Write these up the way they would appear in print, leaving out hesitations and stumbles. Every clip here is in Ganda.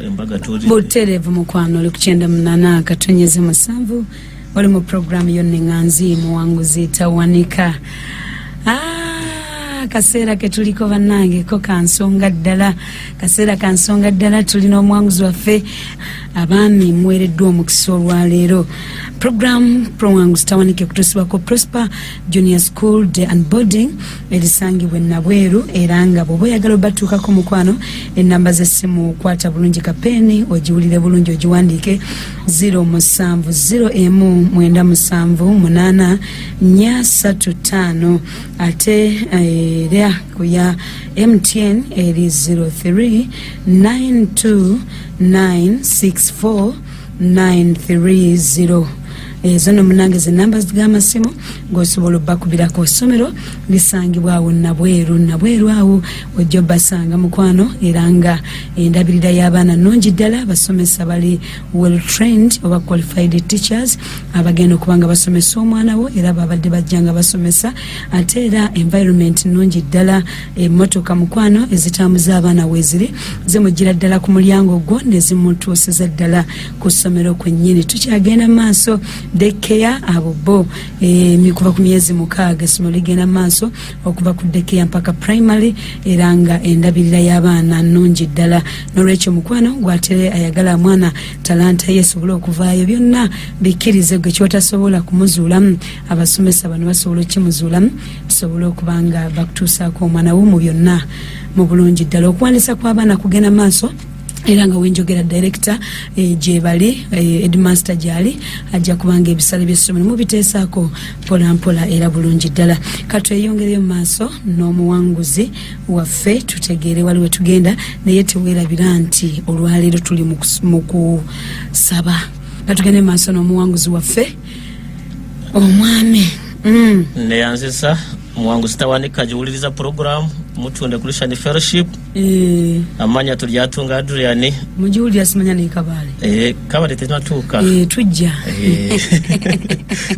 Embaga tuli Butereevu mukwano, oli ku 98.7, oli mu puroguramu yonna eŋŋanzi Muwanguzi Tawanika. Ah, kaseera ketuliko bannange ko kansonga ddala, kaseera kansonga ddala. Tulina omuwanguzi waffe. Abaami muweereddwa omukisa olwaleero. Program Prowanguzi Tawanika ekutuusibwako Prosper Junior School Day and Boarding erisangibwa Enabweru, era nga bw'oba oyagala obatuukako mukwano, enamba z'essimu kwata bulungi kapeeni ogiwulire bulungi ogiwandiike: 0701 978 435, ate era ku ya MTN eri 03 92 964 930. Ezo no munange zenamba z'amasimu ng'osobola obbakubirako. Essomero lisangibwa awo Nabweru, Nabweru awo ojja obbasanga mukwano, era nga endabirira y'abaana nnungi ddala. Abasomesa bali well trained oba qualified teachers abagenda okuba nga basomesa omwana wo, era babadde bajja nga basomesa. Ate era environment nnungi ddala. Emmotoka mukwano ezitambuza abaana weeziri, zimugira ddala ku mulyango gwo ne zimutuusiza ddala ku ssomero kwennyini. Tukyagenda maaso. Daycare abo bo kuva ku myezi 6, essomero ligenda maaso okuva ku daycare mpaka primary, era nga endabirira y'abaana nnungi ddala. Nolwekyo mukwano gwatere ayagala mwana talanta ye esobole okuvaayo, byonna bikkirize gwe kyotasobola kumuzuulamu, abasomesa bano basobola okukimuzuulamu, tusobole okuba nga bakutuusaako omwana wo mu byonna mu bulungi ddala. Okuwandiisa kw'abaana kugenda maaso, era nga wenjogera director gyebali, headmaster gyali, ajja kubanga ebisale byessomero mubiteesaako mpola mpola era bulungi ddala. Katweyongereyo mu maaso n'omuwanguzi waffe tutegeere wali wetugenda, naye teweerabira nti olwaleero tuli mu kusaba. Katugende mu maaso n'omuwanguzi waffe omwami. Neyanzisa Muwanguzi Tawanika giwuliriza puroguramu Mutunde Christian Fellowship. Amanya Turyatunga Adrian. Mugiwulira simanya nekabaale. Kabale tenatuuka. Tujja.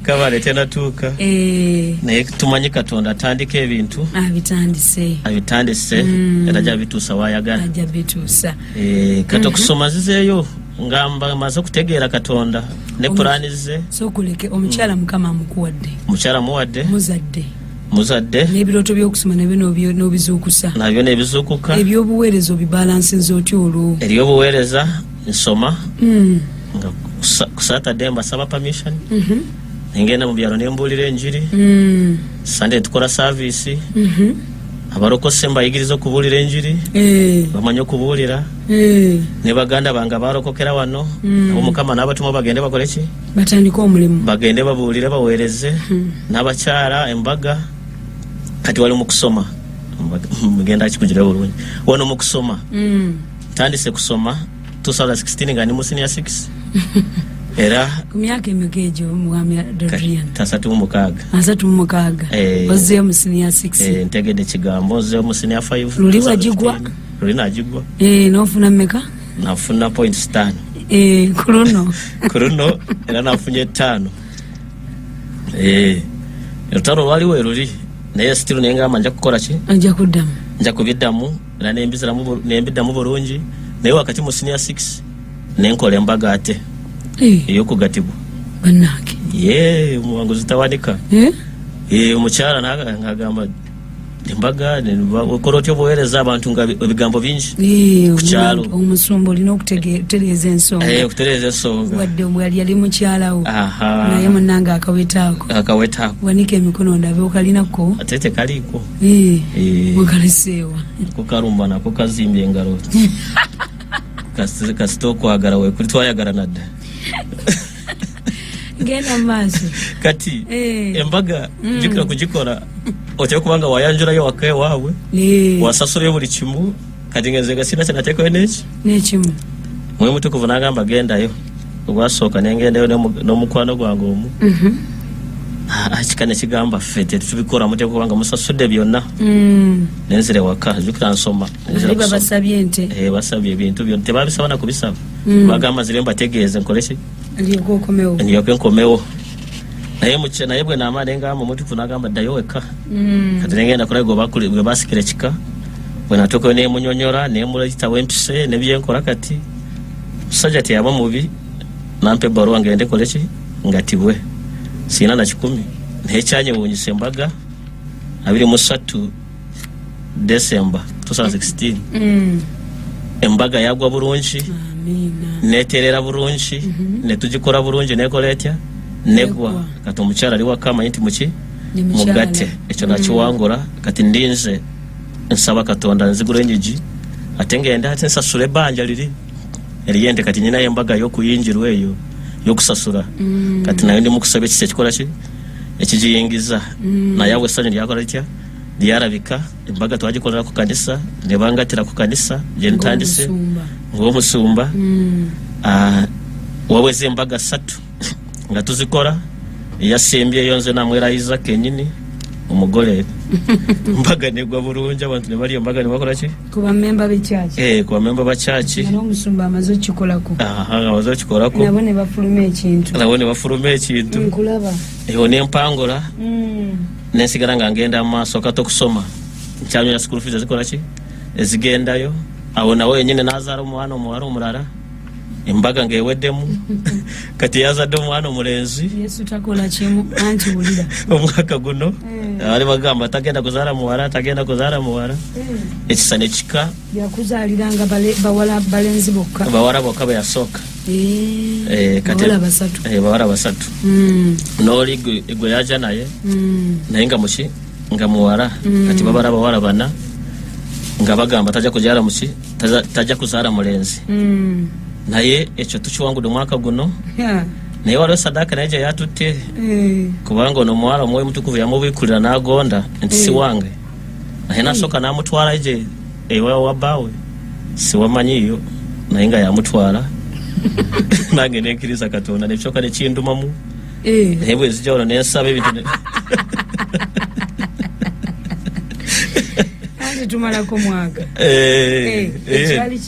Kabale tenatuuka. Naye tumanyi Katonda atandika ebintu. Abitandise. Abitandise era ajja bituusa wayagala. Ajja bituusa. Kati okusoma nzizeeyo nga maze okutegeera Katonda ne pulaani ze. Sokuleke omukyala Mukama amukuwadde. Omukyala muwadde. Muzadde. Muzadde. N'ebirooto by'okusoma nabyo n'obizuukusa. Nabyo nebizuukuka. Ebyobuweereza obibalansinza otya olwo? Eryobuweereza nsoma nga ku Saturday mbasaba permission, nengenda mu byalo nembuulira enjiri. Sunday tukora service, abarokose mbayigiriza okubuulira enjiri, bamanye okubuulira. Ne baganda bange abarokokera wano, abo Mukama n'abatuma bagende bakole ki? Batandike omulimu. Bagende babuulire, baweereze n'abakyala embaga. Kati wali mu kusoma, mugenda kikugira bulungi wano mu kusoma. Ntandise kusoma 2016 nga ndi mu senior 6 era. Ku myaka emeka egyo, mwami Adrian? 36. 36. Ozzeeyo mu senior 6. Ntegedde kigambo nzeeyo mu senior 5. Luli wagigwa? Luli nagigwa. N'ofuna mmeka? Nafuna points 5. Ku luno? Ku luno era nafunye 5. Olutalo lwaliwo eruli, naye still nengamba nja kukola ki? Ajja kuddamu. Nja kubiddamu era nembiddamu bulungi, naye wakati mu senior 6 nenkola embaga ate ey'okugatibwa. Bannange! Ye Omuwanguzi Tawanika. Eh? Omukyala ngagamba embaga okola otya obuweereza, abantu nga ebigambo bingi ku kyalo. Omusumba olina okutereeza ensonga. Okutereeza ensonga. Wadde yali yali mukyalawo, naye munange akawetaako. Akawetaako. Wanika emikono ndabe okalinako. Ate tekaliiko. Mukaleseewa? Kukalumba nako kazimbye engalo. Kasita okwagala wekuli, twayagala nadda. Genda mu maaso. Kati embaga jjukira kugikola otya, kubanga wayanjulayo waka ewaabwe, wasasulayo buli kimu. Kati ngenze nga sirina kyenateekayo neki. N'ekimu. Mwoyo Mutukuvu n'agamba gendayo. Ogwasooka nengendayo n'omukwano gwange omu. Ah, kika nekigamba ffe tetubikola, muteeka kubanga musasudde byonna. Nenzira ewaka, jjukira nsoma. Nenzira bali kusoma. Babasabye ente. Basabye ebintu byonna, tebabisaba na kubisaba. Bagamba nzire mbategeeze nkole ki? Alyoka okomewo. Ndyoke nkomewo. Naye naye bwe naamala nengamba omutukuvu n'agamba ddayo weka. Kati nengenda kulaga gwe basikira ekika. Bwe natuukayo nemunyonyola, nemulekitawo empise nebyenkola kati. Omusajja teyaba mubi, nampa ebbaluwa ngende koleki ngatibwe, siina na 100. Naye kyanyewuunyisa, embaga 23 December 2016, embaga yagwa bulungi. Amiina. Neterera bulungi, netugikola bulungi, nekola etya, negwa. Negwa. Kati omukyala ali waka amanyi nti muki Ni mukyala. Mugatte ekyo nakiwangula. Kati ndinze nsaba Katonda nzigula enyigi, ate ngenda ate nsasula ebbanja liri eriyente. Kati nyinayo embaga y'okuyingirwa eyo y'okusasula. Kati nayo ndi mukusaba ekisa ekikola ki ekigiyingiza. Naye awo essanyu lyakola litya, lyalabika. Embaga twagikolera ku kanisa, ne bangatira ku kanisa gye ntandise Ng'omusumba. Ng'omusumba. Waweza embaga 3 nga tuzikola. Eyasembyeyo nze namwerayiza kenyini omugole. Mbaga negwa bulungi, abantu ne balya embaga ne bakola ki. Ku bamemba b'ekyaki. Eh, ku bamemba ba kyaki. Nga n'omusumba amaze okukikolako. Aha, nga amaze okukikolako. Nabo ne bafuluma ekintu. Nabo ne bafuluma ekintu. Nkulaba. Eyo nempangula, nensigala nga ngenda mu maaso. Kati okusoma nkyanyonya school fees ezikola ki ezigendayo. Awo nawe yenyini nazaala omwana omuwala omulala, embaga ng'eweddemu. Kati yazadde omwana omulenzi. Yesu takola kimu, anti wulira. Omwaka guno bali bagamba tagenda kuzaala muwala, tagenda kuzaala muwala. Ekisa nekika. Yakuzaaliranga bawala balenzi bokka. Bawala bokka bwe yasooka. Kati- Bawala basatu. Bawala basatu. N'oli gwe yaja naye, naye nga muki, nga muwala. Kati babala bawala bana, nga bagamba tajja kuzaala muki, tajja kuzaala mulenzi. Naye ekyo tukiwangudde omwaka guno. Naye waliwo sadaaka naye gye yatutte, kubanga ono omuwala Omwoyo Mutukuvu yamubikulira n'agonda nti si wange. Naye nasooka n'amutwala gye ewa wa bbaawe, siwamanyiiyo, naye nga yamutwala. Nange nenkiriza Katonda, nekyoka nekindumamu. Naye bwezija wano nensaba ebintu Anti tumalako mwaka. Eh. Ekyali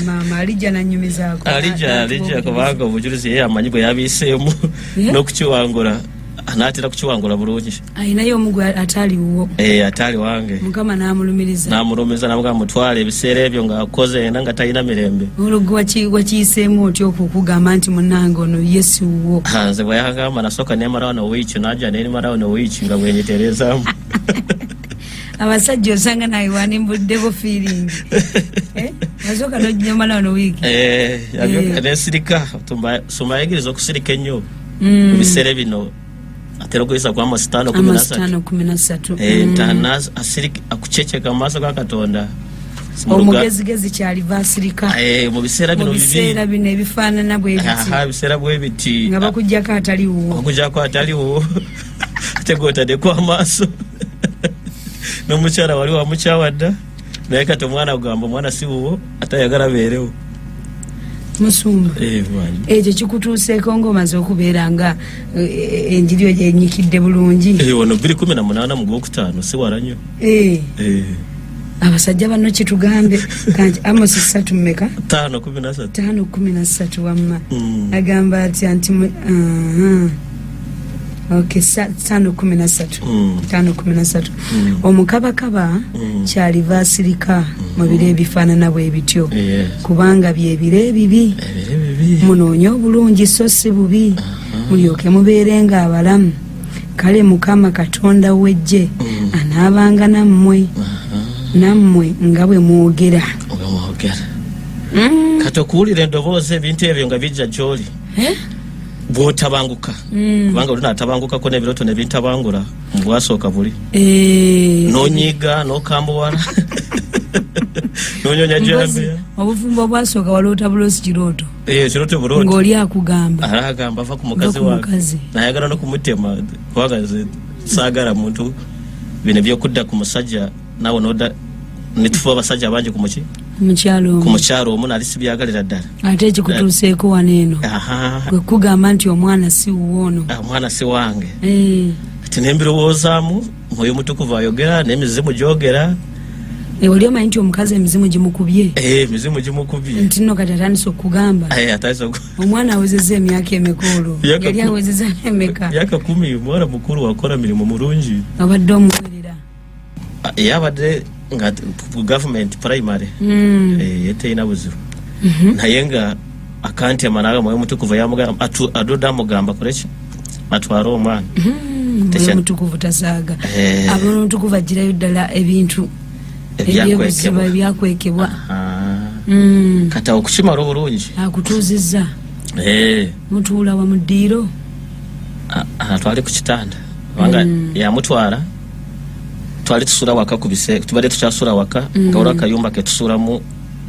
maama alijja nanyumizaako. Alijja, alijja, kubanga obujulizi ye amanyi bwe yabiiseemu. N'okukiwangula anaatera kukiwangula bulungi. Ayinayo omugwe ataaliwo. Ataali wange. Mukama n'amulumiriza. Namulumiza, namugamba mutwale. Ebiseera ebyo ng'akoze ena nga talina mirembe. Olwo gwe wakiyiseemu otya okukugamba nti munange ono Yesu wo? Ah, nze bwe yagamba nasooka nemala wano wiiki, najja nemala wano wiiki nga bwenyiterezaamu. Abasajja osanga nawe wanimbuddeko feeling. Wasooka nojjamala wano wiiki. Yabyoka nesirika. Sumayigiriza okusirika ennyo mu biseera bino atera okuyisa ku Amosi 5:13. Amosi 5:13. Nti asirika akuceceka mu maaso ga Katonda. Omugezigezi kyaliva asirika. Mu biseera mu bino bibi. Biseera bino ebifaanana bwe biti. Aha, biseera bwe biti. Nga bakugjako ataliwo. Okujjako ataliwo, ate gwotaddeko amaaso n'omukyala wali wamukyawa dda, naye kati omwana agamba omwana si wuwo, ate ayagala beerewo. Musumba, bwanyi. Ekyo kikutuuseeko ng'omaze okubeera nga enjiri oyo enyikidde bulungi? Wano 2018 mu gwokutaano, si wala nnyo. Abasajja bano kitugambe kanti Amosi 3 mmeka? 5:13. 5:13 wamma. Agamba atya nti aha. Okay, 5:13. 5:13. Omukabakaba kyaliva asirika mu biro ebifaanana bwe bityo, kubanga bye biro ebibi. Ebiro ebibi. Munoonye obulungi so si bubi, mulyoke mubeerenga abalamu. Kale Mukama Katonda w'eggye anaabanga nammwe, nammwe nga bwe mwogera. Nga mwogera. Kati okuwulira endoboozi, ebintu ebyo nga bijja gy'oli, Eh? bw'otabanguka, kubanga oli naatabangukako n'ebirooto ne bintabangula mu bwasooka buli, n'onyiiga n'okambuwala n'onyonya Mpozi, jambiya. Obufumbo obwasooka waloota buloosi kirooto. Kirooto bulooto. Ng'oli akugamba. Ala agamba ava ku mukazi Va ku wange. mukazi. Nayagala n'okumutema, kubanga nze saagala muntu bino ebyokudda ku musajja naawe noda netufuba abasajja bangi ku muki, Ku mukyalo ku omu. Mukyalo omu nali sibyagalira ddala. Ate ekikutuuseeko wano eno, kwe kugamba nti omwana si wuwo ono. Ah, omwana si wange. Kati nembirowoozaamu, Mwoyo Mutukuvu ayogera n'emizimu gyogera. Oli omanyi nti omukazi emizimu gimukubye? Emizimu gimukubye. Nti nno kati atandise okugamba. Atandise Omwana awezezza emyaka emeka olwo? Yali awezezza emeka? Myaka 10. Muwala mukulu, wakola mirimu mulungi. Abadde omuwerera? Ah, yabadde nga ku government primary. Ye terina buzibu, naye nga Akantema nawe Mwoyo Mutukuvu yamugamba adudde amugamba koleki atwale omwana. Mwoyo Mutukuvu tasaaga. Omwoyo Mutukuvu agirayo ddala ebintu ebyebuziba ebyakwekebwa. Kati awo okukimala obulungi akutuuzizza. Mutuula wa mu ddiiro? Twali ku kitanda kubanga yamutwala, twali tusula waka ku bise, tubadde tukyasula waka nga waliwo akayumba ketusuulamu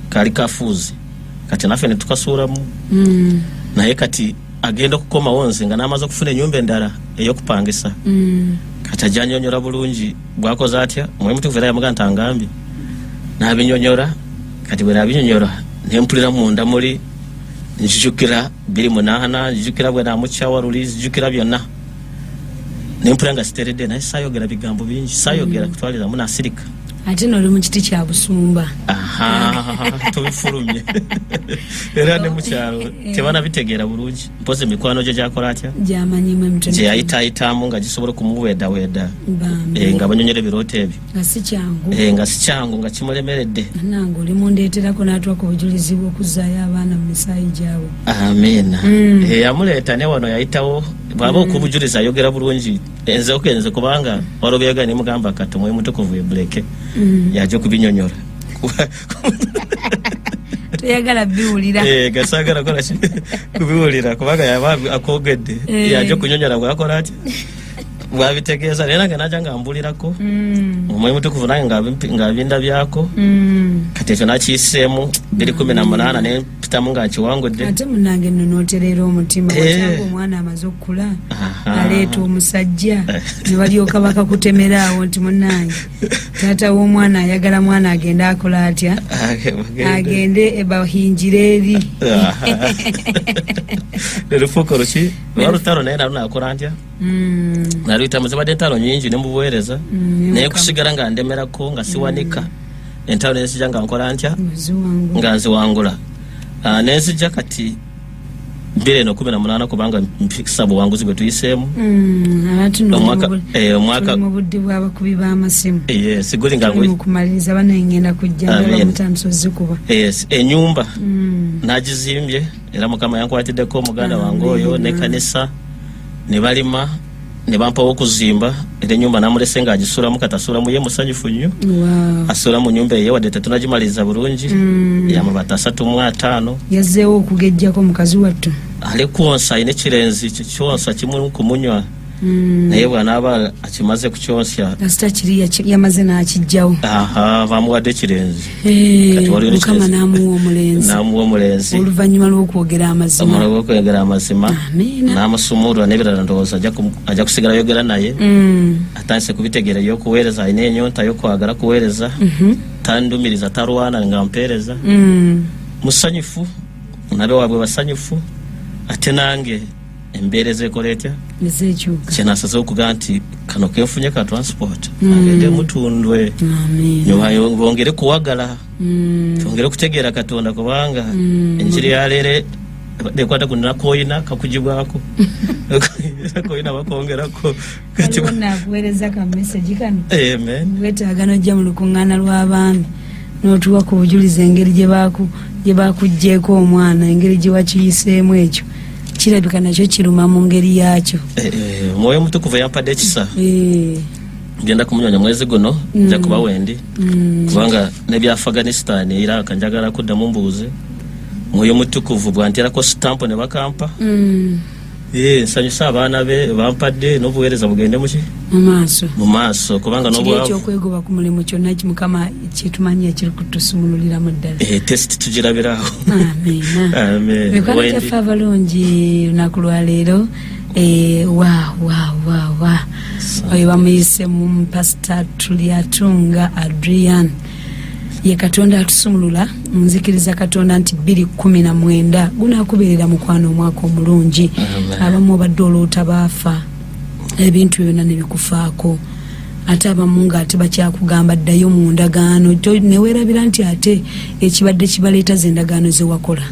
kaali kafuuzi, kati naffe ne tukasuulamu. Naye kati agenda okukomawo nze nga n'amaze okufuna ennyumba endala ey'okupangisa. Kati ajja annyonnyola bulungi bwakoze atya. Omwoyo Mutukuvu era yamugamba nti angambye n'abinyonyola. Kati bwe nabinyonyola nempulira munda muli nzijukira 2008, nzijukira bwe namukyawa luli, nzijukira byonna, nempulira nga siteredde, naye saayogera bigambo bingi, saayogera kutwaliramu, nasirika. Ate noli mu kiti kya busumba. Aha, tobifulumye. Era ne mukyalo tebanabitegeera bulungi, mpozi emikwano gye gyakola atya gyamanyimu emitono gye yayitaayitaamu nga gisobola okumuweedaweeda. Bambi. Nga banyonyola ebirooto ebyo. Nga si kyangu. Nga si kyangu, nga kimulemeredde. Nange oli mundeeterako n'atwa ku bujulizi bw'okuzzaayo abaana mu misaayi gyabwe. Amiina. Yamuleeta ne wano yayitawo bw'aba okubujuliza ayogera bulungi. Nze okenze kubanga waliwo byayogera ne mugamba kati Omwoyo Mutukuvu yebuleke yajja okubinyonyola. Toyagala biwulira. Gasaagala kola ki? Kubiwulira kubanga yaba akwogedde. Yajja okunyonyola bw'akola atya bwabitegeeza. Naye nange najja nga mbulirako. Omwoyo Mutukuvu nange ng'abindabyako. Kati ekyo nakiyiseemu 2018 ne mpitamu nga nkiwangudde. Ate munnange nno n'otereera omutima. Wakyanga omwana amaze okukula, aleeta omusajja, ne balyoka bakakutemeraawo nti munnange taata w'omwana ayagala mwana agende akola atya? Agende bahinjire eri. Lerufuuka oluki lwa lutalo, naye nalwo nakola ntya? Naluyitamu, zibadde entalo nyingi ne mubuweereza, naye kusigala nga ndemerako nga siwanika entalo nenzija nga nkola ntya? Oziwangula. Nga nziwangula. Nenzija kati 2018 kubanga mpikisa buwanguzi bwe tuyiseemu. Abantu nno Omwaka tuli mu budde bw'abakubi b'amasimu. Yes, guli nga Tuli mu kumaliriza, banaye ngenda kujja ndaba Amen. mutandise ozikuba. Yes, ennyumba nagizimbye era Mukama yankwatiddeko muganda wange oyo n'ekkanisa ne balima ne bampawo okuzimba, era ennyumba namulese ng'agisulamu, kati asulamu ye musanyufu nnyo. Asula mu nnyumba eye wadde tetunagimaliriza bulungi, y'amabaati 35. Yazzeewo okugejjako mukazi wattu. Ali kwonsa, alina ekirenzi kyonsa kimu kumunywa, naye bw'anaaba akimaze kukyonsya Kasita kiri yamaze n'akijjawo. Aha, bamuwadde ekirenzi. Kati waliwo Mukama n'ekirenzi. n'amuwa omulenzi. N'amuwa omulenzi. Oluvannyuma lw'okwogera amazima. Oluvannyuma lw'okwogera amazima. Amiina. N'amusumulula n'ebirala, ndowooza ajja kusigala ayogera naye. Atandise kubitegeera ebyokuweereza, alina ennyonta y'okwagala kuweereza. Tandumiriza, talwana nga mpeereza. Musanyufu, nabe waabwe basanyufu, ate nange embeera ezeekola etya? Ezeekyuka. Kye nasazeewo okugamba nti kano kenfunye ka transport, agende mutundwe. Amiina. Nyuma bongere kuwagala. Twongere okutegeera Katonda kubanga enjiri ya leero ebadde ekwata ku nakoyina kakugibwako. Nakoyina bakongerako. Kati Waliwo naakuweereza ka message kano. Amen. Weetaaga n'ojja mu lukuŋŋaana lw'abaami n'otuwa ku bujulizi engeri gye bakuggyeeko omwana, engeri gye wakiyiseemu ekyo. Kirabika nakyo kiruma mu ngeri yaakyo. Omwoyo Omutukuvu yampadde ekisa. Ngenda kumunyonya mwezi guno, nja kuba wendi. Kubanga n'ebya Afghanistan, Iraq njagala kuddamu mbuuze. Mwoyo Mutukuvu bw'anteerako stamp ne bakampa. Nsanyusa abaana be bampadde n'obuweereza bugende muki? Mu maaso. Mu maaso, kubanga Kiri n'obwavu. ekyokwegoba ku mulimu kyonna Mukama kyetumanyi ekiri kutusumululiramu ddala. Test tugirabirawo. Amiina. Amen. Mikwano Wendi. gyaffe abalungi, lunaku lwa leero, wa, wa, wa, wa. Oyo bamuyise mu Pastor Turyatunga Adrian. Ye Katonda atusumulula, nzikiriza Katonda nti 2019 gunaakubeerera mukwano omwaka omulungi. Amen. Abamu obadde oloota baafa, ebintu byonna ne bikufaako. Ate abamu ng'ate bakyakugamba ddayo mu ndagaano, ne weerabira nti ate ekibadde kibaleeta ze ndagaano ze wakola.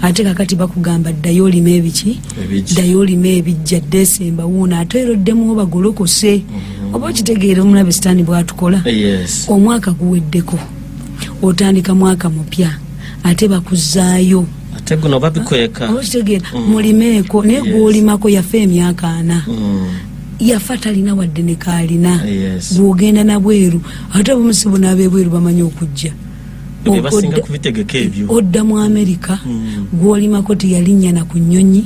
Ate kakati bakugamba ddayo olime ebiki? Ebijja. Ddayo olime ebijja, Desemba wuuno, ate era oddemu obagolokose. Oba okitegeera omulabe Sitaani bw'atukola? Omwaka guweddeko, otandika mwaka mupya, ate bakuzzaayo. Ate guno babikweka. Okitegeera, mulimeeko naye gwolimako yafa emyaka 4. Yafa talina wadde ne kaalina. Gwogenda nabweru, ate abamusibo n'abebweru bamanyi okujja. Basinga kubitegeka ebyo. Odda mu Amerika, gwolimako teyalinnya na ku nnyonyi.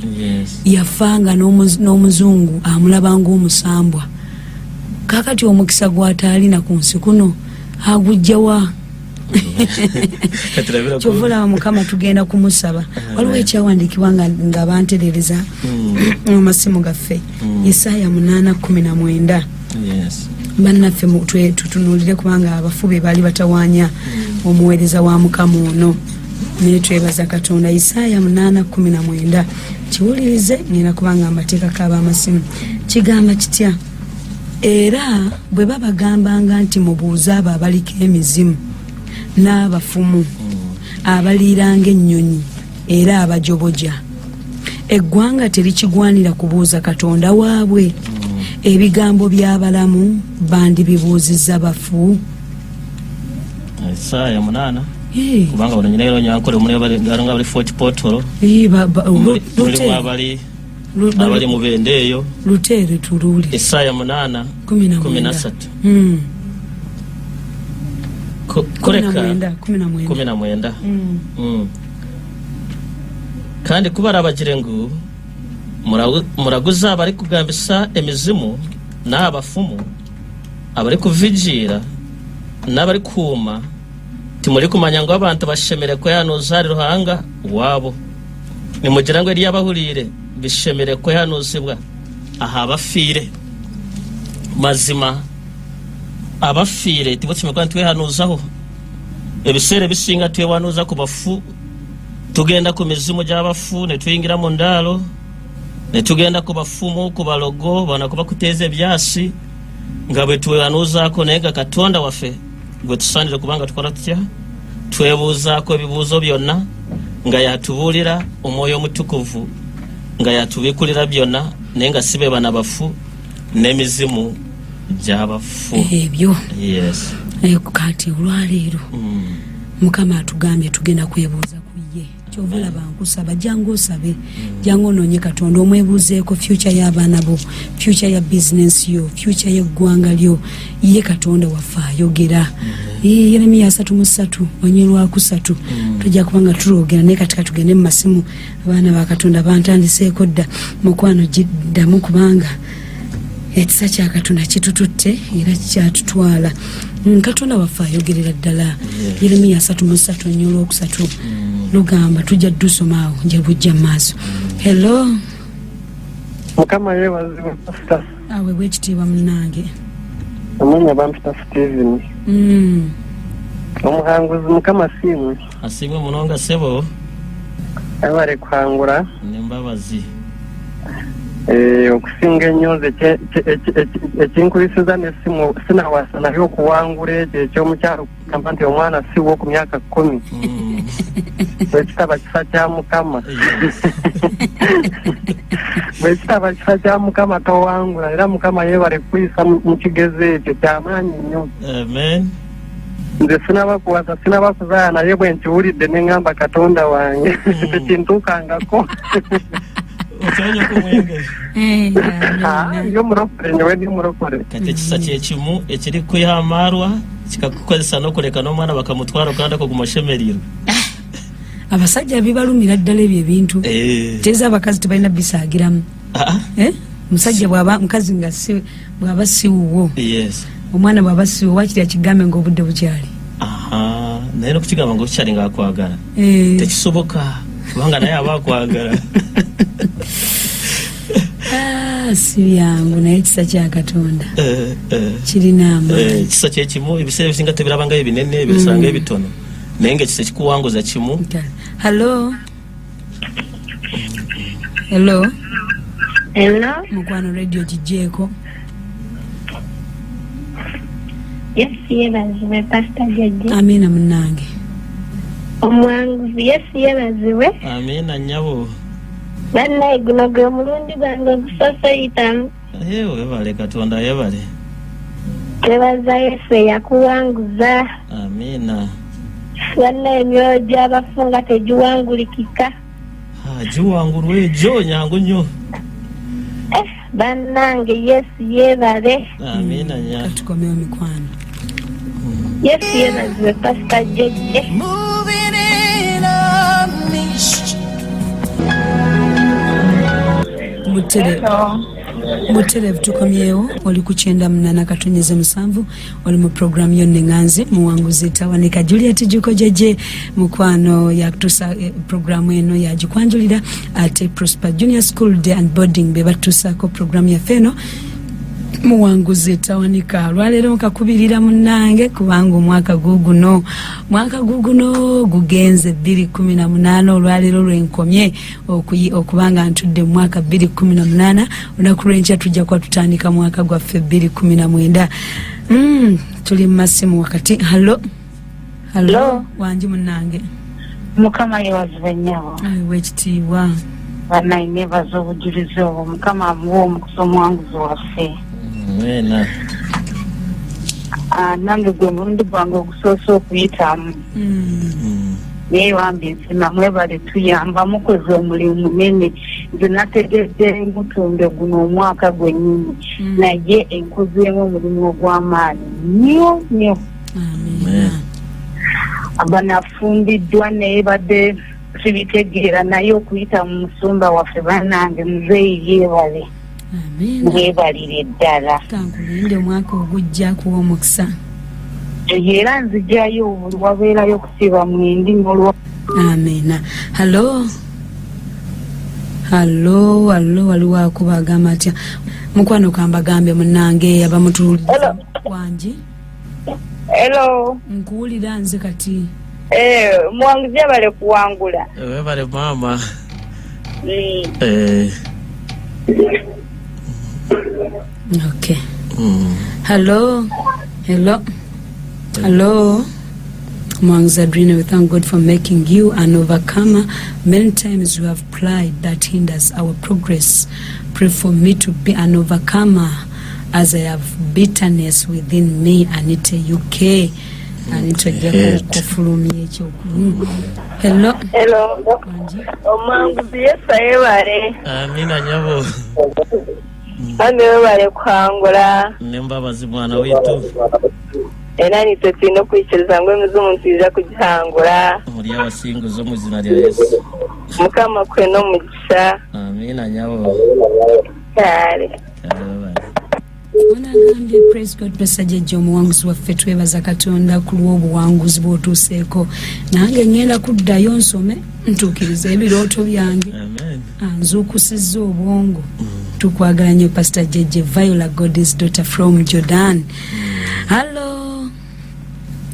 Yafanga n'omuzungu amulaba ng'omusambwa. Kaakati omukisa gw'ataalina ku nsi kuno agujjawa? Kyova olaba Mukama tugenda kumusaba. Waliwo ekyawandiikibwa nga banterereza mu masimu gaffe. Isaaya 8:19. Bannaffe tutunuulire kubanga abafu be baali batawaanya omuweereza wa Mukama ono. Naye twebaza Katonda. Isaaya 8:19. Kiwulirize ngenda kubanga mbateekako ab'amasimu. Kigamba kitya? Era bwe babagambanga nti mubuuze abo abaliko emizimu n'abafumu abaliiranga ennyonyi era abajoboja, eggwanga terikigwanira kubuuza Katonda waabwe? Ebigambo by'abalamu bandibibuuzizza bafu? Isaaya 8. Kubanga bano nyina yero nyankole omuli bali nga bali Fort Portal. Mulimu abali mu bende eyo. Luteere tuluule. Isaaya 8 13. Kureka 19. Kandi kubarabagire ngu muraguza abari kugambisa emizimu n'abafumu abari kuvigira n'abari kuuma, timuri kumanya ngo abantu bashemere kwehanuza ari Ruhanga wabo. Nimugira ngo eryabahurire bishemere kwehanuzibwa aha abafire. Mazima abafire tiboshemere twehanuzaho. Ebiseera bisinga twewanuza ku bafu, tugenda ku mizimu gy'abafu ne tuyingira mu ndaalo, ne tugenda ku bafumu, ku balogo, bana kuba kuteeza ebyasi nga bwe twewanuzaako. Naye nga Katonda waffe gwe tusaanire kubanga tukola tutya? Twebuuzaako ebibuuzo byonna nga yatubuulira Omwoyo Omutukuvu, nga yatubikulira byonna, naye nga si be bana bafu n'emizimu gy'abafu. Ebyo. Kati olwaleero Mukama atugambye tugenda kwebuuza ku ye. Kyova olaba nkusaba, jangu osabe, jangu onoonye Katonda, omwebuuzeeko future y'abaana bo, future ya bizinensi yo, future y'eggwanga lyo. Ye Katonda waffe ayogera. Yeremiya 33 3. Tujja kuba nga tulwogera, naye kati katugende mu masimu. Abaana ba Katonda bantandiseeko dda. Mukwano giddamu kubanga ekisa kya Katonda kitututte era kyatutwala. Katonda waffe ayogerera ddala. Yeremiya 33 3 lugamba, tujja dusoma awo nja bujja mu maaso. Hello. Mukama yeebazibwe, Pastor. Awe bwekitiibwa munnange. Amannya bampita Steven. Omuhanguzi Mukama siimwe. Asiimwe munonga sebo. Abale kuhangura. Nembabazi. Okusinga ennyo nze ekinkubisiza n'essimu sinawasa naye okuwangula ekyo ekyomukyalo kugamba nti omwana si wo ku myaka 10. Bwe kitaba kisa kya Mukama. Bwe kitaba kisa kya Mukama towangula, era Mukama yeebale kuyisa mu kigezo ekyo kyamaanyi nnyo. Amen. Nze sinaba kuwasa, sinaba kuzaala, naye bwe nkiwulidde ne ŋŋamba Katonda wange tekintuukangako. Okyanya kumwenge. Ndi omulokole, nyowe ndi omulokole. Kati ekisa kyekimu ekiri kwiha amarwa kikakukozesa n'okureka n'omwana bakamutwara kandi akaguma ashemereirwe. Abasajja bibalumira ddala ebyo ebintu. Teeza abakazi tebalina bisaagiramu. Musajja bw'aba mukazi nga si bw'aba si wuwo. Omwana bw'aba si wuwo, wakiri akigambe ng'obudde bukyali. Naye n'okukigamba ng'okyali ng'akwagala. Tekisoboka kubanga naye aba akwagala. Si byangu, naye ekisa kya Katonda kirina amaanyi. Ekisa kyekimu ebiseera ebisinga tebirabanga ebinene, ebisanga ebitono, naye ng'ekisa ekikuwanguza kimu. Hello. Hello. Hello. Mukwano radio gigyeeko. Yesu yeebazibwe, Pastor Jajja. Amiina munnange. Omuwanguzi Yesu yeebazibwe. Amiina nnyabo. Bannaye guno gwe mulundi gwange ogusoose oyitamu. Webale Katonda yebale. Twebaza Yesu eyakuwanguza. Amiina. Bannaye emyoyo gy'abafu nga tegiwangulikika. Giwangulwa egyo nyangu nnyo. Bannange Yesu yeebale. Amiina nya. Katukomewo mikwano. Yesu yeebazibwe Pastor Jejje. Muterevu tukomyewo, oli ku 98.7, oli mu programu yonna eŋŋanzi muwanguzi tawanika. Juliet Juko Jeje mukwano yakutuusa programu eno yagikwanjulira, ate Prosper Junior School Day and Boarding be batuusaako programu yaffe eno muwanguzi tawanika. Olwaleero nkakubirira munnange kubanga omwaka guguno gugenze 2018. Olwaleero lwenkomye okubanga ntudde mu mwaka 2018. Olunaku lw'enkya tujja kuba tutandika mwaka gwaffe 2019. Tuli mu masimu wakati. Hallo. Hallo. Wangi munnange. Mukama yeebazibwe nnyabo. Aweebwa ekitiibwa. Bannaye neebaza obujulizi obwo. Mukama amuwe omukisa omuwanguzi waffe. Mwena. Nange gwe mulundi gwange ogusoose okuyitamu. Naye wambi nsima mwebale tuyamba, mukoze omulimu munene. Nze nategedde mutunde guno omwaka gwennyini, naye enkozeemu omulimu ogw'amaanyi nnyo nnyo. Abanafumbiddwa naye badde sibitegeera, naye okuyita mu musumba waffe bannange muzeeyi yeebale. Mwebalire ddala. Kankulinde omwaka ogujja kuwa omukisa. Era nzijayo buli wabeerayo okusiba mwendi n'olwa. Amiina. Hallo. Hallo, hallo, waliwo akuba agamba atya? Mukwano kambagambe munnange abamutuuliriza. Wangi? Hello. Nkuwulira nze kati. Muwanguzi abale kuwangula. Webale maama. Okay. Hello. Hello. Hello. Mwanguzi Adrina, we thank God for making you an overcomer. Many times we have pride that hinders our progress. Pray for me to be an overcomer as I have bitterness within me. Anita UK. Anita kufulumya ekyo. Hello. Hello. Omwanguzi Yesu ayebale. Amina nyabo. Bambi webale kuhangula. Nembabazi mwana witu. Era nitwe tulina okwikiriza ngu emizimu nitwija kugihangura. Muri abasinguzi omu izina rya Yesu. Mukama akuhe n'omugisha. Amina nyabo. Kale. Onagambye praise God Pastor Jejje omuwanguzi waffe, twebaza Katonda ku lw'obuwanguzi bw'otuuseeko. Nange ngenda kuddayo nsome ntuukirize ebirooto byange. Amen. Anzuukusizza obwongo. Tukwagala nnyo Pastor Jejje. Viola God's daughter from Jordan. Hello.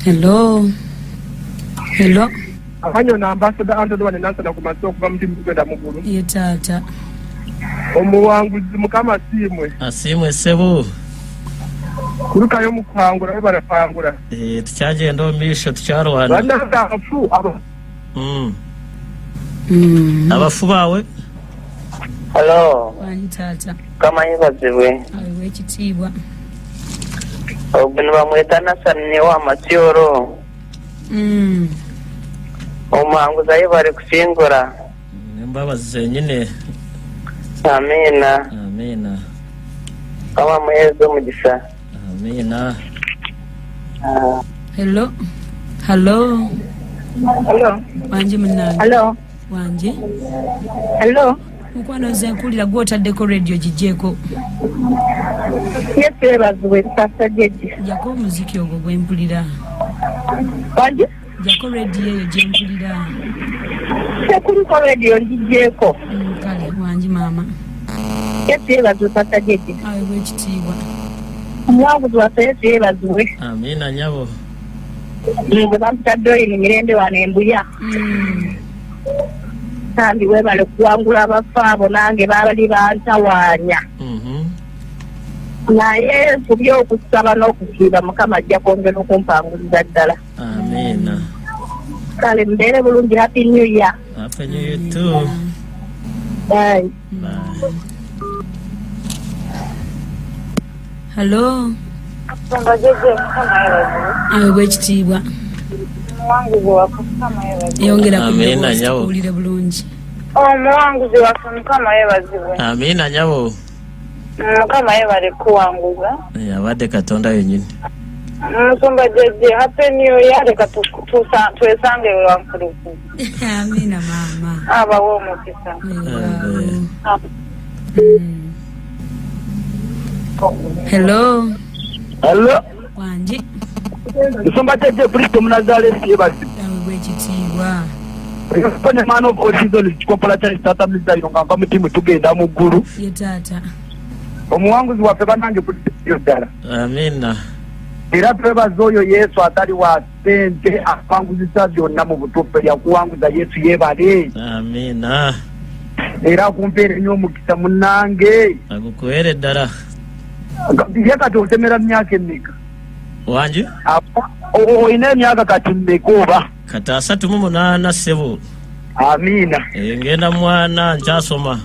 Hello. Hello. Akanyo na Ambassador Anthony wane nansana ku maso okuva mu timu tugenda mu ggulu. Ye taata. Omuwanguzi Mukama asiimwe. Asiimwe ssebo. Kulukayo mu kuhangula webale kuhangula. Tukyagenda omu maisho tukyarwana. Bannange abafu abo. Abafu baawe. Hello. Wangi taata. Mukama yeebazibwe. Aweebwa ekitiibwa. Ogwo nibamweta Nasani wa Matyoro. Omuhanguzi ayebare kusingura. Nembabazi zenyine. Amina. Amina. Mukama amuheereze omugisha. Amina. Hello. Hello. Hello. Wangi munnange. Hello. Wangi. Hello. Mukwano nze nkuwulira gw'otaddeko radio giggyeko. Yesu yeebazibwe Pastor Jejje. Jjako omuziki ogwo gwe mpulira. Wangi? Jjako radio eyo gye mpulira. Tekuliko radio ngiggyeko. Kale wangi maama. Yesu yeebazibwe Pastor Jejje. Aweebwa ekitiibwa. Omuwanguzi waffe Yesu yeebazibwe. Amiina nyabo. Nze bampita Doreen Mirembe wano Embuya. Kandi webale kuwangula abafu abo nange baali bantawaanya. Naye ku by'okusaba n'okusiiba Mukama ajja kwongera okumpanguliza ddala. Amiina. Kale mbeere bulungi. Happy New Year. Happy New Year too. Bye. Bye. Hello. Aweebwa ekitiibwa. Yongera ku Amiina ddoboozi nyabo. tukuwulire bulungi. Omuwanguzi waffe Mukama yeebazibwe. Amiina nyabo. Mukama yeebale kuwanguza. Abadde Katonda yennyini. Musumba Jjejje, happy new year, leka twesange Wankulukuku. Amiina maama. Abawe omukisa. Hello. Hello. Wangi. Musumba Jjejje Kristo Munazaresi yeebazibwe. Aweebwe ekitiibwa. Man of all seasons, Chikompola Church Tata Mr. Yonganga mutimu tugenda mu ggulu. Ye taata. Omuwanguzi waffe bannange Kristo ddala. Amiina. Era twebaza oyo Yesu atali wa ssente apanguzisa byonna mu butuufu, yakuwanguza Yesu yeebale. Amiina. Era akumpeere nnyo omukisa munnange. Agukuweere ddala. Ye kati otemera myaka emeka? Wangi? Olina emyaka kati mmeka oba? Kati 38 ssebo. Amiina. Ngenda mwana nkyasoma.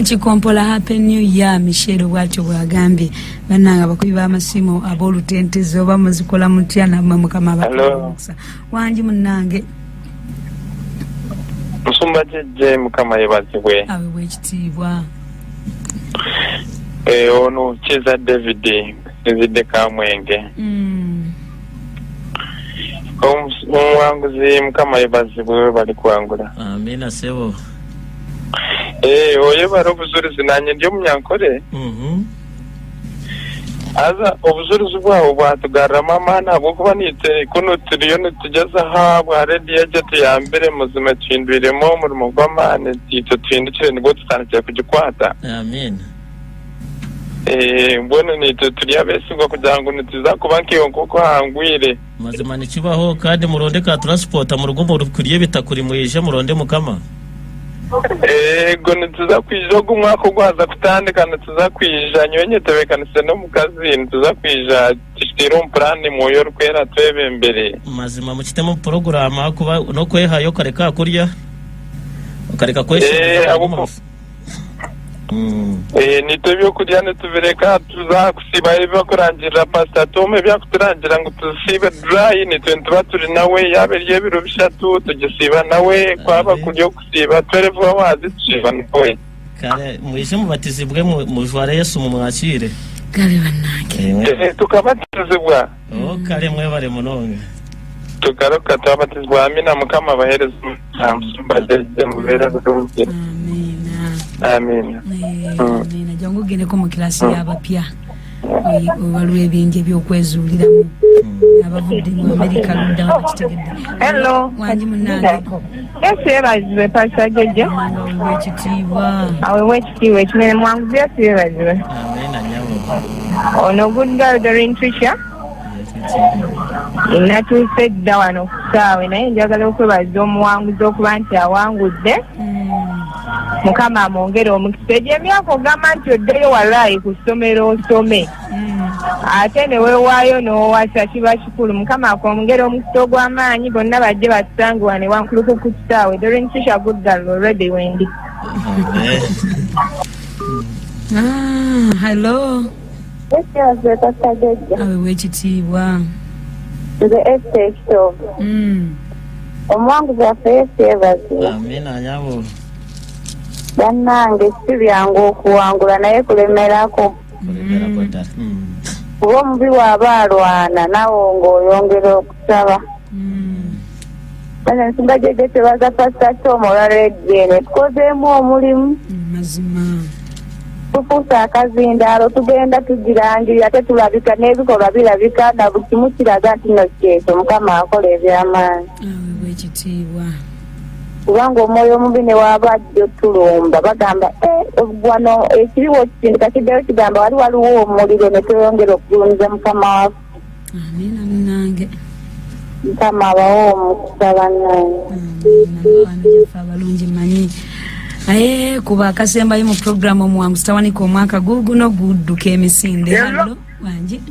Chikompola happy new year Michelle bwatyo bwagambye. Bannange abakubi b'amasimu ab'olutentezi oba muzikola mutya nammwe Mukama abakuwe. Wangi munnange. Musumba Jjejje Mukama yeebazibwe. Aweebwe ekitiibwa. Ono Kiza David nzidde Kamwenge. Omuwanguzi Mukama yeebazibwe bali kuwangula. Amiina ssebo. Oyo bari obujulizi nanye ndi omunyankore. Aza obujulizi bwawe bwatugarramu amaani ahabw'okuba niitwe kuno turiyo nitugezaho bwa rediyo egyo tuyambire muzima tuhindwiremu omurimo gw'amaani itwe tuhindukire nibwo tutandikire kugikwata. Amiina. Mbwenu nitwe turi abeesigwa kugira ngu nituza kuba nk'iyo nk'oku hangwire. Mazima nikibaho kandi muronde ka transport mu rugo kurya ebitakuri mwije muronde Mukama. Ego nituza kwija ogu mwaka ogwaza kutandika nituza kwija nyowe nyetebeekanise n'omukazi nituza kwija tukiteire omu puraani mwoyo orikwera twebembere. Mazima mukitemu puroguramu ahakuba n'okwehayo okareka kurya okareka kweshereza. Nitwe ebyokurya nitubireka tuza kusiiba ebibakurangirira Pastor Tom ebyakuturangira ngu tusiibe dry nitwe nituba turi nawe yaba eri ebiro 3 tugisiiba nawe kwaba kurya okusiiba 12 hours tusiiba nawe. Kale mwije mubatizibwe mujware Yesu mumwakire. Kale bannange. Tukabatizibwa. Kale mwebale munonga. Tugaruka twabatizibwa. Amina. Mukama abaheereze Musumba Jjejje mubeere bulungi. Amina. Amina. Jangu ogendeko mu kirasi y'abapya. Waliwo ebingi ebyokwezuuliramu. Abavudde mu Amerika ludda bakitegedde. Hello. Wangi munnange. Yesu yeebazibwe Pastor Jjejje. Aweebwe ekitiibwa. Aweebwe ekitiibwa ekinene. Muwanguzi Yesu yeebazibwe. Amina nyabo. Ono good girl Doreen Trisha. Natuuse dda wano ku ssaawe naye njagala okwebaza omuwanguzi okuba nti awangudde. Mukama amwongere omukisa. Egyo emyaka ogamba nti oddeyo walaayi ku ssomero osome ate ne weewaayo n'owasa kiba kikulu. Mukama akwongere omukisa ogw'amaanyi bonna bajje batusange wano e Wankulukuku ku kisaawe. Doreen Trisha good girl already wendi. Hello. Aweebwe ekitiibwa. Nze Esther Ekitoogo. Omuwanguzi waffe Yesu yeebazibwe. Amiina nyabo. Bannange si byangu okuwangula naye kulemerako. Kuba omubi bw'aba alwana naawe ng'oyongera okusaba. Nsumba Jjejje twebaza Pastor Tom olwa rediyo eno tukozeemu omulimu. Mazima. Tufuuse akazindaalo tugenda tugirangirira ate tulabika n'ebikolwa birabika na buli kimu kiraga nti nno kyekyo Mukama akola eby'amaanyi. Aweebwe ekitiibwa. Kubanga omwoyo omubi ne waaba ajja otulumba bagamba wano ekiriwo kisindika kiddayo kigamba wali waliwo omuliro ne tweyongera okugulumiza Mukama waffe. Amiina munnange. Mukama abawe omukisa bannange. Amiina mikwano gyaffe abalungi mmanyi. Aye kuba akasembayo mu puroguramu omuwanguzi tawanika omwaka guguno gudduka emisinde. Hello. Wangi.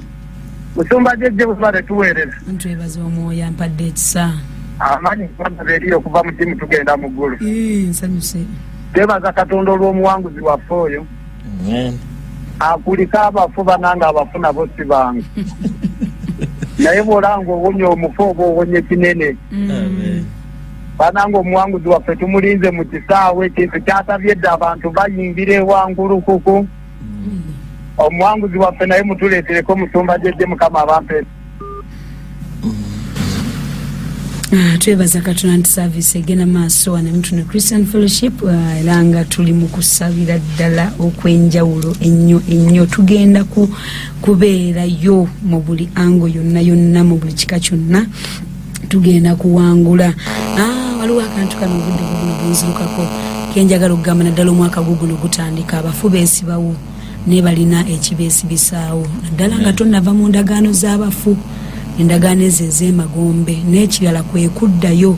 Musumba Jjejje bwebale tuweereza. Ntwebaza omwoyo ampadde ekisa. Amaanyi kubanga eriyo okuva mu tiimu tugenda mu ggulu. Nsanyuse. Twebaza Katonda olw'omuwanguzi waffe oyo. Amen. Akulika abafu bannange abafu nabo si bangu. Naye bw'olanga owonye omufu oba owonye kinene. Amen. Banange omuwanguzi waffe tumulinze mu kisaawe, ekintu kyasabye dda abantu bayingira ewankulukuku. Omuwanguzi waffe naye mutuleetereko omusumba Jjejje, Mukama abampe. Twebaza Katonda nti service egenda maaso wano Mutune Christian Fellowship, era nga tuli mu kusabira ddala okw'enjawulo ennyo ennyo. Tugenda kubeerayo mu buli ango yonna yonna, mu buli kika kyonna tugenda kuwangula. Waliwo akantu kano obudde buno bunzirukako kenjagala okugamba, naddala omwaka guguno gutandika, abafu beesibawo naye balina ekibeesibisaawo, naddala nga tonnava mu ndagaano z'abafu, endagaano ezo ez'emagombe. N'ekirala kwe kuddayo,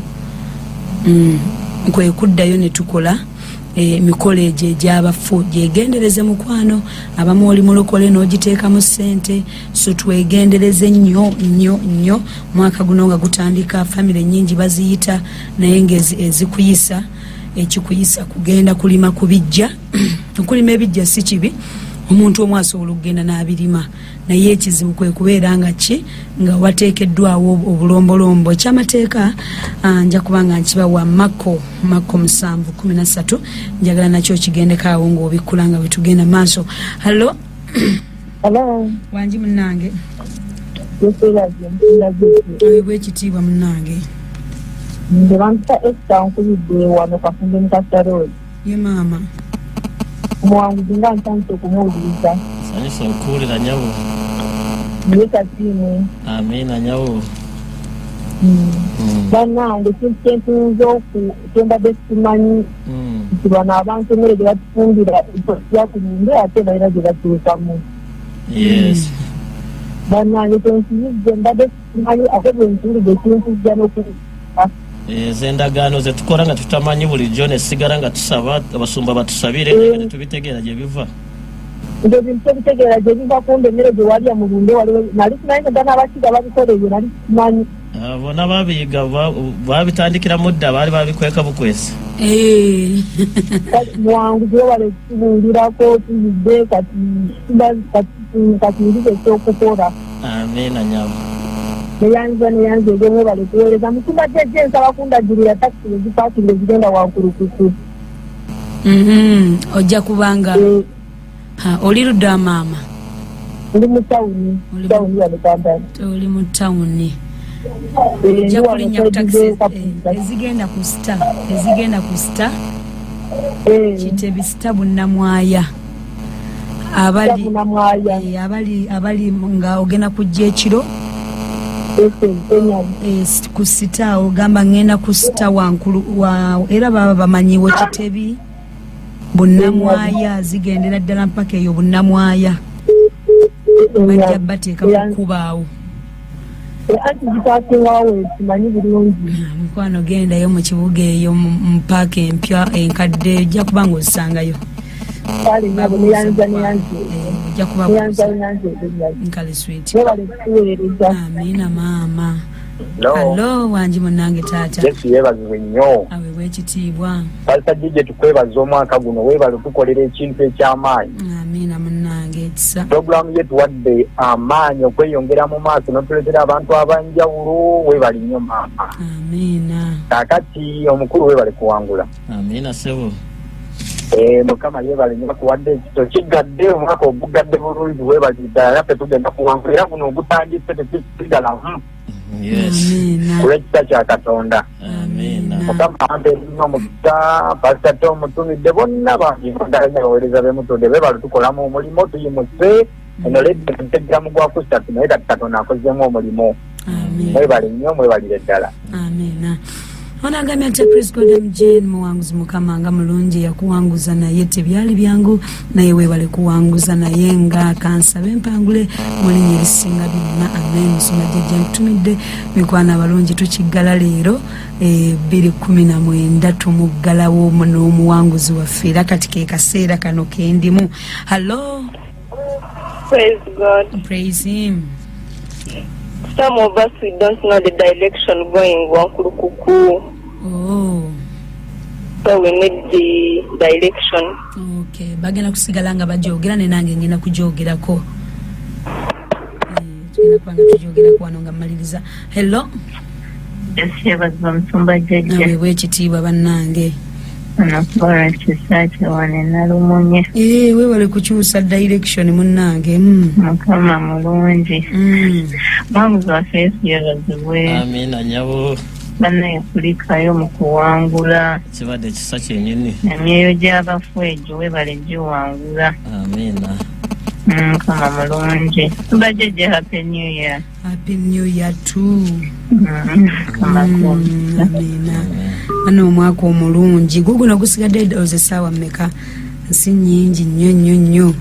kwe kuddayo ne tukola emikolo egyo egy'abafu. Gyegendereze mukwano, abamu oli mulokole n'ogiteekamu ssente, so twegendereze nnyo nnyo nnyo. Mwaka guno nga gutandika, famire nnyingi baziyita, naye nga ezikuyisa, ekikuyisa kugenda kulima ku bijja. Okulima ebijja si kibi, omuntu omu asobola okugenda n'abirima, naye ekizibu kwe kubeera nga ki nga wateekeddwawo obulombolombo. Ekyamateeka nja kuba nga nkibawa Makko 7:13, njagala nakyo kigendeko awo ng'obikkula nga bwe tugenda maaso. Hallo. Hello. Wangi munnange. Aweebwa ekitiibwa munnange. Nze bampita Esther, nkubidde wano Kafumbe mu Kasita Road. Ye maama. Omuwanguzi nga ntandise okumuwuliriza. Sanyusa okuwulira nyabo. Naye kasiimwe. Amiina nyabo. Bannange ekintu kyentuuza kyembadde simanyi nti bano abantu emmere gye batufumbira yakulumbe ate balina gye batuukamu. Yes. Bannange kyenkiyizze mbadde simanyi, ate bwe ntuulidde ekinkujja n'oku Ez'endagaano ze tukola nga tutamanyi bulijjo ne sigala nga tusaba abasumba batusabire nga tetubitegeera gye biva. Nze bintu tebitegeera gye biva, kumbe emmere gye walya mu lumbe waliwo nali simanyi nga n'abakiga babikola ebyo, nali simanyi. Bonna babiyiga, babitandikiramu dda, baali babikweka bukwesi. Muwanguzi webale kutubuulirako, tuyidde kati nzize ekyokukola. Amiina nyabo. Neyanza neyanza ebyo, mwebale kuweereza. Musumba Jjejje, nsaba kundagirira takisi ezipaakinga ezigenda Wankulukuku. Ojja kubanga oli ludda maama? Ndi mu tawuni, tawuni wano Kampala. Oli mu tawuni. Ojja kulinnya ku takisi ezigenda ku Star, ezigenda ku Star Kitebi, Star Bunnamwaya. Abali nga ogenda kujja ekiro ku Star, ogamba ngenda ku Star Wankulu, era baba bamanyiwo Kitebi Bunnamwaya, zigendera ddala mpaka eyo Bunnamwaya, bajja bateeka kukubaawo. Anti zipaakingawo simanyi bulungi. Mukwano gendayo mu kibuga eyo mu paaka empya enkadde, ojja kuba nga ozisangayo. Ojja kuba nkale sweet. Amiina maama. Hallo wangi munnange taata. Yesu yeebazibwe nnyo. Aweebwa ekitiibwa. Pastor Jjejje, tukwebaza omwaka guno, weebale otukolera ekintu eky'amaanyi. Amiina munnange, ekisa. Pulogulaamu ye tuwadde amaanyi okweyongera mu maaso n'otuleetera abantu ab'enjawulo, weebale nnyo maama. Amiina. Kaakati omukulu weebale kuwangula. Amiina ssebo. Mukama yeebale nnyo bakuwadde ekito kiggadde, omwaka ogugadde bulungi, weebale ddala, naffe tugenda kuwangula era guno ogutandise tetusigalamu. Yes. Kulw'ekisa kya Katonda. Amiina. Mukama ampe nnyo omukisa, Pastor Tom mutumidde bonna bangi ddala nnyo abaweereza b'emutunde beebale tukolamu omulimu, tuyimuse. Eno leediyo tuteggeramu gwa kusatu, naye kati Katonda akozeemu omulimu. Mwebale nnyo, mwebalire ddala. Amiina. Ono agambye nti Praise God MJ muwanguzi, Mukama nga mulungi yakuwanguza, naye tebyali byangu, naye weebale kuwanguza, naye nga kansabe empangule mu linnya erisinga byonna. Amen. Musumba Jjajja nkutumidde mikwano abalungi, tukiggala leero 2019 tumuggalawo n'omuwanguzi waffe, era kati ke kaseera kano kendimu. Hallo. Praise God. Praise him. Some of us, we don't know the direction going Wankulukuku. Oh. So we need the direction. Okay, bagenda kusigala nga bajogera ne nange ngenda kujogerako. Tugenda kuba nga tujogerako wano nga mmaliriza. Hello. Yesu musumba jjajja. Aweebwa ekitiibwa bannange. Ono Florence Kisaakye wano e Nalumunye. Weewale kukyusa direction munnange. Mukama mulungi. Mwanguzi waffe Yesu yeebazibwe. Amiina nnyabo. Bannaye kulikayo mu kuwangula. Kibadde kisa kyennyini. Emyoyo gy'abafu egyo weebale giwangula. Amiina. Mukama mulungi. Musumba jjajja, happy new year. Happy new year too. Mukama Amiina. Bano omwaka omulungi guguno gusigadde eddoozi essaawa mmeka? Nsi nnyingi nnyo nnyo nnyo.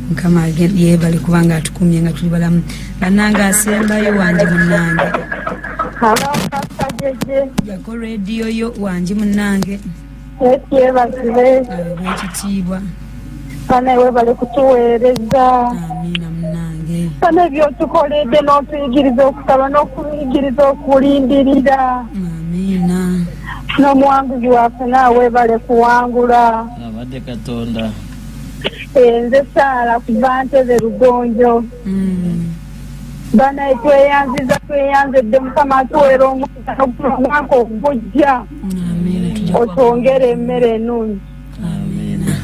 Mukama yeebale kubanga atukumye nga tuli balamu. Bannange asembayo wangi munnange. Jako rediyo yo wangi munnange. Yesu yeebazibwe. Ekitiibwa. Bana weebale kutuweereza. Amiina munnange. Bana ebyotukoledde n'otuyigiriza okusaba n'okuyigiriza okulindirira. Amiina. N'omuwanguzi waffe naawe weebale kuwangula. Abadde Katonda. Nze Saala kuva Ntebe Lugonjo. Bana tweyanziza tweyanzedde Mukama atuweera omukisa n'omwaka ogujja. Otwongere emmere ennungi. Amiina.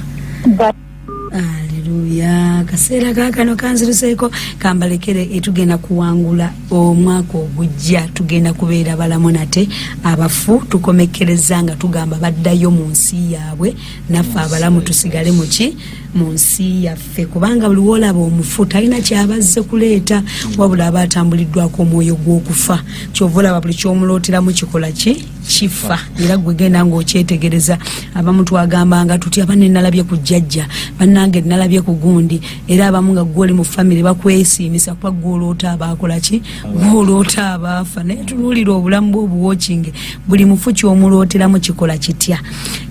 Haleluya. Kaseera kaakano kanziruseeko kambalekere tugenda kuwangula omwaka ogujja, tugenda kubeera balamu nate abafu tukomekkereza nga tugamba baddayo mu nsi yaabwe, naffe abalamu tusigale muki mu nsi yaffe, kubanga buli w'olaba omufu talina kyabazze kuleeta wabula aba atambuliddwako omwoyo gw'okufa. Ky'ova olaba buli ky'omulooteramu kikola ki kifa, era gwe genda ng'okyetegereza. Abamu twagambanga tutya, banne nalabye ku jjajja, bannange nalabye ku gundi, era abamu nga ggwe oli mu famire bakwesiimisa kuba ggwe oloota abaakola ki, ggwe oloota abaafa. Naye tunuulira obulamu bwe obuwookinge, buli mufu ky'omulooteramu kikola kitya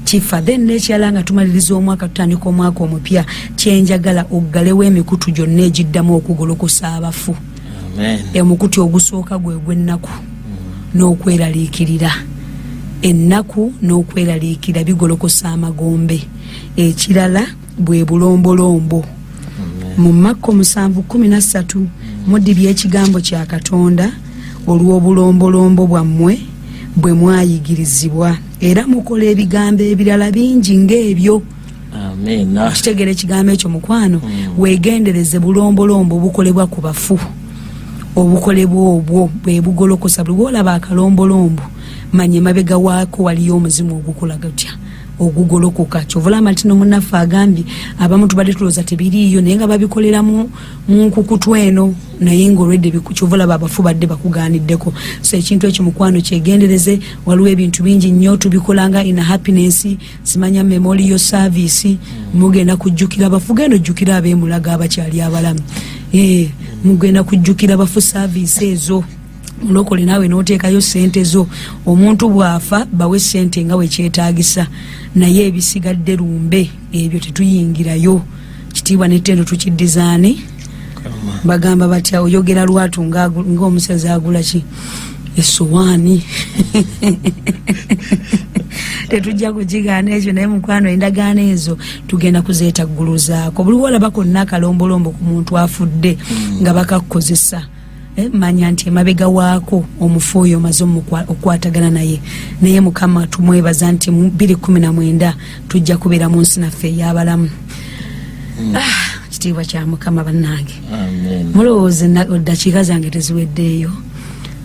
kifa. Then n'ekirala nga tumaliriza omwaka tutandika omwaka omupya, kyenjagala oggalewo emikutu gyonna egiddamu okugolokosa abafu. Omukutu ogusooka gwe gw'ennaku n'okweraliikirira. Ennaku n'okweraliikirira bigolokosa amagombe. Ekirala bwe bulombolombo. Mu Makko 7:13 mudibya ekigambo kya Katonda olw'obulombolombo bwammwe bwe mwayigirizibwa, era mukola ebigambo ebirala bingi ng'ebyo. Amiina. Okitegeera ekigambo ekyo mukwano? Weegendereze bulombolombo obukolebwa ku bafu. Obukolebwa obwo bwe bugolokosa. Buli lw'olaba akalombolombo manya emabega waako waliyo omuzimu ogukola gutya, ogugolokoka. Kyova olaba nti n'omunnaffe agambye abamu tubadde tulowooza tebiriiyo, naye nga babikolera mu nkukutu eno, naye ng'olwedde kyova olaba abafu badde bakugaaniddeko. So ekintu ekyo mukwano kyegendereze. Waliwo ebintu bingi nnyo tubikolanga in happiness, simanya memorial service, mugenda kujjukira abafu, genda ojjukira ab'emulaga abakyali abalamu. Mugenda kujjukira abafu service ezo. Mulokole naawe n'oteekayo ssente zo. Omuntu bw'afa bawe ssente nga bwe kyetaagisa, naye ebisigadde lumbe ebyo tetuyingirayo. Kitiibwa n'ettendo tukiddizaani. Bagamba batya, oyogera lwatu ng'omusezi agula ki essowaani. Tetujja kukigaana ekyo, naye mukwano endagaano ezo tugenda kuzeetagguluzaako. Buli w'olaba konna akalombolombo ku muntu afudde nga bakakukozesa, manya nti emabega waako omufu oyo omaze okukwatagana naye. Naye Mukama tumwebaza nti mu 2019 tujja kubeera mu nsi naffe ey'abalamu. Kitiibwa kya Mukama bannange. Mulowooza eddakiika zange teziweddeeyo?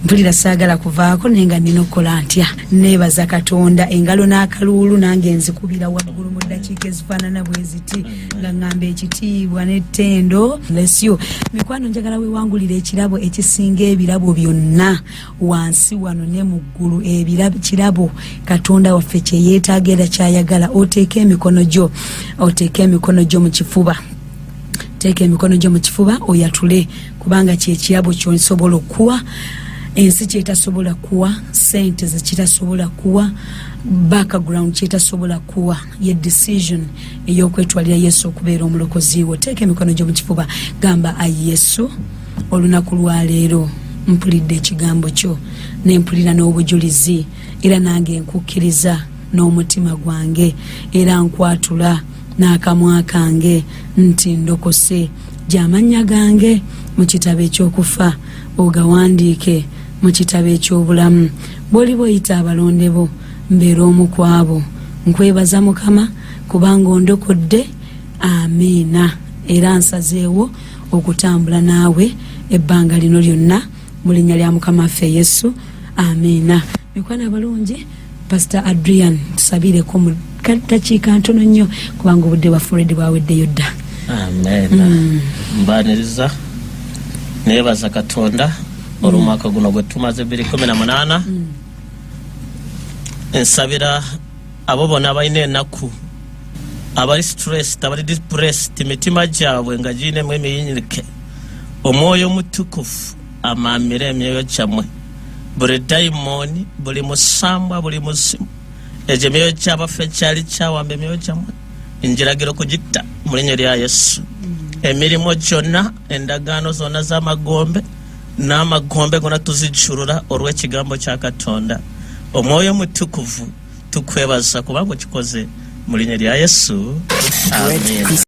Mpulira saagala kuvaako, naye nga nnina okukola ntya. Neebaza Katonda, engalo n'akaluulu nange nzikubira waggulu mu ddakiika ezifaanana bwe ziti, nga ŋŋamba ekitiibwa n'ettendo. Bless you. Mikwano, njagala weewangulire ekirabo ekisinga ebirabo byonna wansi wano ne mu ggulu. Kirabo Katonda waffe kye yeetaaga era ky'ayagala. Oteeke emikono gyo, oteeke emikono gyo mu kifuba, teeka emikono gyo mu kifuba oyatule, kubanga kye kirabo ky'osobola okuwa ensi kyetasobola kuwa, ssente ze kitasobola kuwa, background kyetasobola kuwa, ye decision ey'okwetwalira Yesu okubeera omulokozi wo. Teeka emikono gyo mu kifuba, gamba, ayi Yesu, olunaku lwaleero mpulidde ekigambo kyo, ne mpulira n'obujulizi, era nange nkukkiriza n'omutima gwange, era nkwatula n'akamwa kange nti ndokose. Gy'amannya gange mu kitabo eky'okufa ogawandiike mu kitabo eky'obulamu. Bw'oliba oyita abalonde bo, mbeera omu ku abo. Nkwebaza Mukama kubanga ondokodde. Amiina. Era nsazeewo okutambula naawe ebbanga lino lyonna mu linnya lya Mukama waffe Yesu. Amiina. Mikwano abalungi, Pastor Adrian, tusabireko mu dakiika ntono nnyo kubanga obudde bwaffe olwedde bwaweddeyo dda. Amen. Mbaniriza, nebaza Katonda olw'omwaka guno gwe tumaze 2018. Nsabira abo bonna abalina enaku, abali stressed, abali depressed, emitima gyabwe nga girinemu emiyinyirike, Omwoyo Omutukuvu amaamire emyoyo gyammwe. Buli dayimooni, buli musambwa, buli muzimu, egyo emyoyo gyabaffe kyali kyawamba emyoyo gyammwe, njiragira okugitta mu linnya lya Yesu. Emirimu gyonna, endagaano zonna z'amagombe n'amagombe gonna tuzijjulula olw'ekigambo kya Katonda. Omwoyo Omutukuvu, tukwebaza kubanga okikoze mu linnya lya Yesu. Amen.